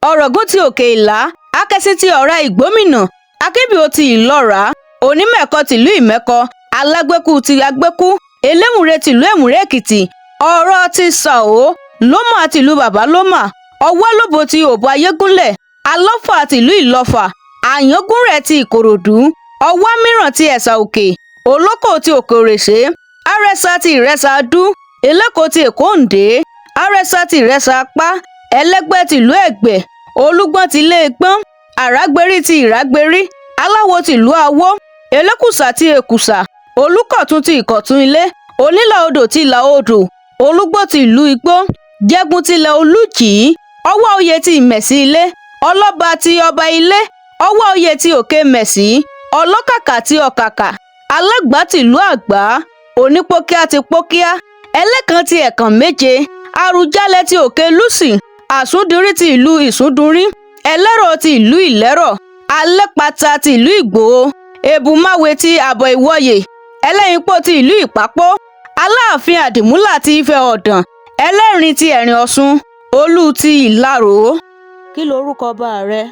Ọ̀ràngún ti Òkè Ìlá, Akẹ́sìn ti Ọ̀rá Ìgbómìnà, Akínbíò ti Ìlọ́ra, Onímẹ̀kọ tìlú Ìmẹ̀kọ, Alágbèkú ti Agbẹ́kú, Elémùrè tìlú Èmùrè Èkìtì, Ọ̀rọ̀ ti Sàó, Lómà tìlú Bàbálómà, Ọwálóbò ti Òbò Ayégúnlẹ̀, Alọ́fà tìlú Ìlọ́fà, Àyángúnrẹ̀ ti Ìkòròdú, Ọwámíràn ti Ẹ̀sà Òkè, Olókò ti Òkè-òrèsé, Àrẹ̀sà ti Ìrẹsà-adú, Eléko ti Èkó-òǹdé, Àrẹ̀sà ti Ìrẹsà-apá, Ẹlẹ́gbẹ́ tìlú Ẹ̀gbẹ́, Olúgbọ́n ti Ilé-ìgbọ́n, Àràgbérí ti Ìrágbérí, Aláwo tìlú Awó, Elékùsà ti Èkùsà, Olùkọ̀tún ti Ìkọ̀tún-Ilé, Onílà-odò ti Ìlà-odò, Olúgbó ti ìlú Igbó, Jẹ́gun tilẹ̀ Olújì, Ọwá-oyè ti Ìmẹ̀sí-ilé, Ọlọ́ba ti Ọba-ilé, Ọwá-oyè ti Òkè-mẹ̀sí, Ọlọ́kàkà ti Ọ̀kàkà, Alágbà tìlú Àgbá, Onípókíà ti Pókíà, Ẹlẹ́kàn ti Ẹ̀kàn Méje, Àrùjalẹ̀ ti Òkè-lúsì, Àsúndúnrí ti ìlú Ìsúndúnrí, Ẹlẹ́rọ̀ ti ìlú Ìlẹ́rọ̀, Alẹ́pata ti ìlú Ìgbòho, Èbùmáwé ti Àbọ̀-ìwọyè, Ẹlẹ́yinpó ti ìlú Ìpápó, Aláàfin Àdìmúlà ti Ifẹ̀ Ọ̀dàn, Ẹlẹ́rìn ti Ẹ̀rìn Ọ̀ṣun, Olú ti Ìlaró. Kí lorúkọ ọba rẹ?